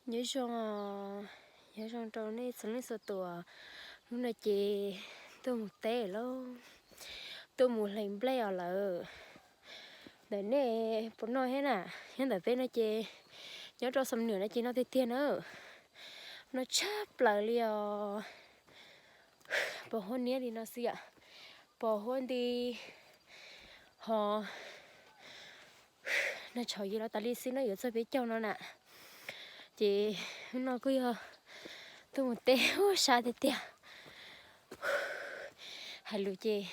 Nyob zoo, nyob zoo rau nej txhua leej txhua tus. Hnub no ces tuaj mus teb lawm, tuaj mus hlais nplej os lawm. Ntawm nej puas noj thiab na? Nyob ntawm peb no ces, nyob rau Xam Nuam no ces noj tiag tiag na. Noj tshaj plaws li os. Pos huab niab li no xwb yom. Pos huab nti ho nag tshauv yim los tas li xwb no yuav txog peb caug no na. Ces hnub no kuj yog tuaj mus teb, ua sab tiag tiag. Hais lus ces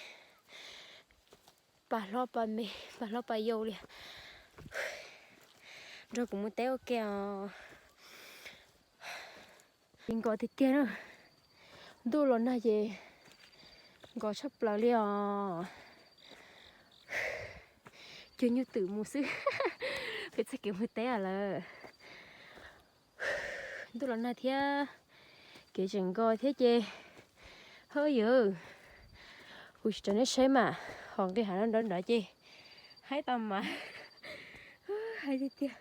pa hlob pa me, pa hlob pa yau li. Nrog kuv mus teb ua ke os. Ces nkos tiag tiag na. Ntuj los nag ces nkos tshaj plaws li os. Cuag nyuj twm mus xwb. Peb txoj kev mus teb lawm. Ntuj los nag thiab, kev tseem nkos thiab ces, hawb yawg, kuv tsis rau nej saib mas, ho nqis hav no nrov nrov ces haib tau mas. Haib tiag tiag.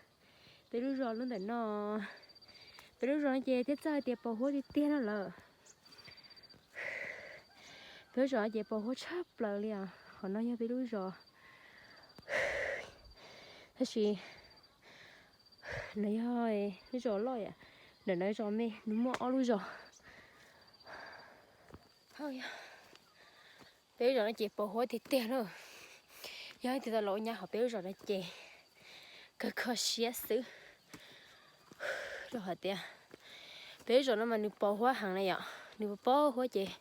Peb lub zos lub ntawm no, peb lub zos no ces thiaj txawj hais tias pos huab tiag tiag no lawm. Peb lub zos no ces pos huab tshaj plaws li os. Qhov no yog peb lub zos, tab sis no yog lub zos loj yom. Ntawm no zos me, nws muaj ob lub zos. Peb lub zos no ces pos huab tiag tiag na. Yog tias tau los ua nyab hauv peb lub zos no ces kawg kho siab xwb. Rau hais tias peb lub zos no mas nws pos huab heev na yom, nws pos huab ces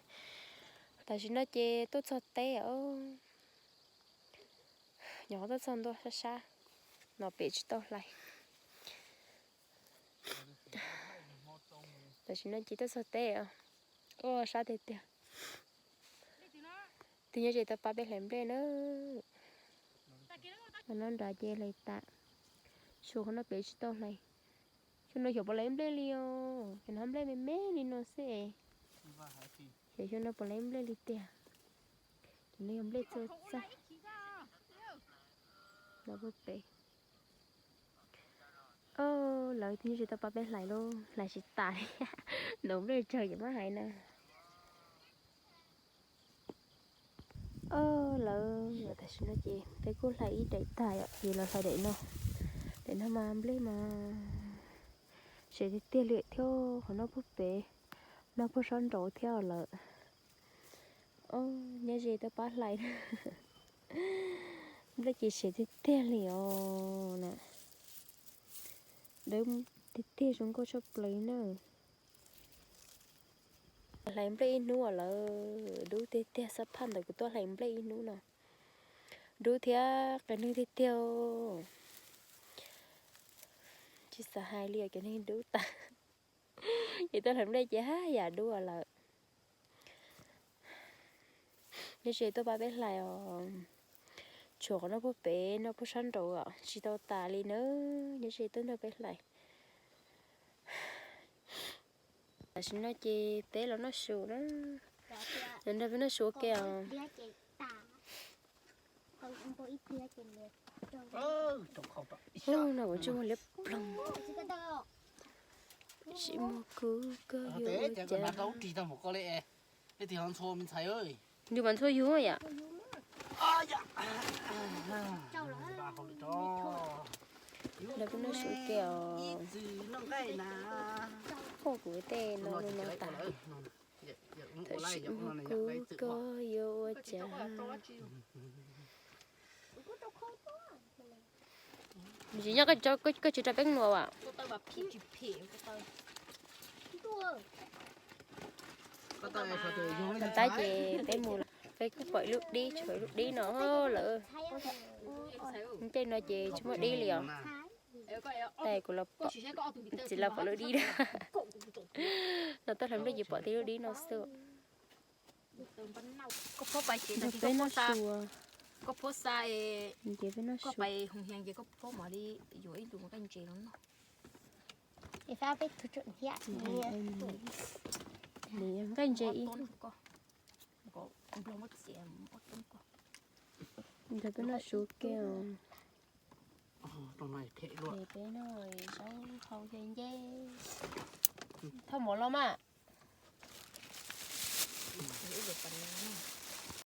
tam sim no ces tuaj txog teb os. Nyuam qhuav tuaj txog ntua sab sab no pem tsis tau hlais. Tam sim no ces tuaj txog teb os. Ua sab tiag tiag. Twb nyob ze tau pab peb hlais nplej na. Qhov no nrad ces hlais tas. Tshuav qhov no pem tsis tau hlais. Xyoo no xyov puas hlais nplej li os, xyov no nplej me me li no xwb es. Xyov xyoo no puas hlais nplej li tiag. Ces no yog nplej txawj txaij. Lawv puag pem. Os, lawv twb nyob ze tau pab peb hlais lauj, hlais tsis tas li. Nov nplej tsawg ces muab hais na. Os, lawv, tam sim no ces peb kuj hlais ib daim tag yom, ces los hlais daim no. Daim no mas nplej mas sev tiag tiag li thiab, qhov no puag pem, no puag sab nraud thiab lawm. Os, nyob ze tau pab hlais. Nplej ces sev tiag tiag li os na. Dawb tiag tiag, zoo nkauj tshaj plaws na. Hlais nplej ib hnub lawm, dub tiag tiag, xab phaj ntawm kuv tuaj hlais nplej ib hnub no. Dub thiab qias neeg tiag tiag. Tsis xav hais li os, cov neeg dub tas. Ces tuaj hlais nplej ces haj yam dub lawm. Nyob ze tuaj pab peb hlais os. Tshuav qhov no puag pem no puag sab nraud os, tsis tau tas li na. Nyob ze tuaj nrog peb hlais. Tam sim no ces peb los noj su na. Los nrog peb noj su ua ke os. Ub, no kuv tsuas muag liab ploog. Tsis muag kuv koj yuav ua cas. Yus mas ntxhua yus yom. Lawv peb noj su ua ke os. Ua kuv tej no no tas. Thaum tsis muag kuv koj yuav ua cas. Tsis nyob koj tsis rau peb nuam as. Tab ces peb mus, peb kuj pom ib lub dib, tshuav ib lub dib no lawm. Tej no ces tsis muaj dib li os. Tais kuv los pom, txiv los pom lub dib na. No tuaj hlais nplej ces pom tej lub dib no xwb. Nrog peb noj su, ces peb noj su. Nqaij ntses ib tug. Nrog peb noj su ke os. Peb noj zaub hau ncej ncej. Thauj mov los mas.